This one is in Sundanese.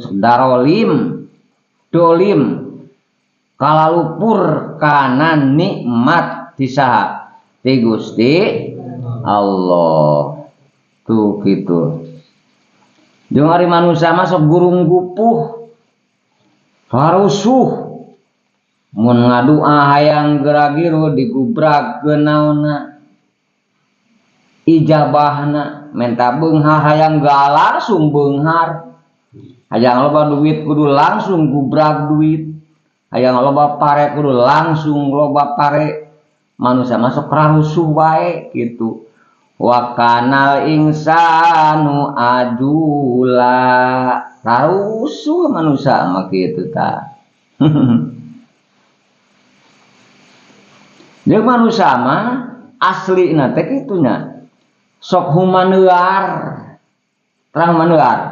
Darolim dolim kalalupur kana nikmat ti saha? Ti Gusti Allah. Tuh gitu. Jeung ari manusia mah sok gurung gupuh, harusuh. Mun ngadua hayang geragiru digubragkeun naonna ijabahna, menta beunghar hayang langsung beunghar, hayang loba duit kudu langsung gubrag duit, hayang loba pare kudu langsung loba pare. Manusia masuk rarusuh wae gitu. Wa kanal insanu ajula, rarusuh manusia mah kitu tah. Jeung manusia mah aslina teh kitu nya. Sok humaneuar. Terang humaneuar.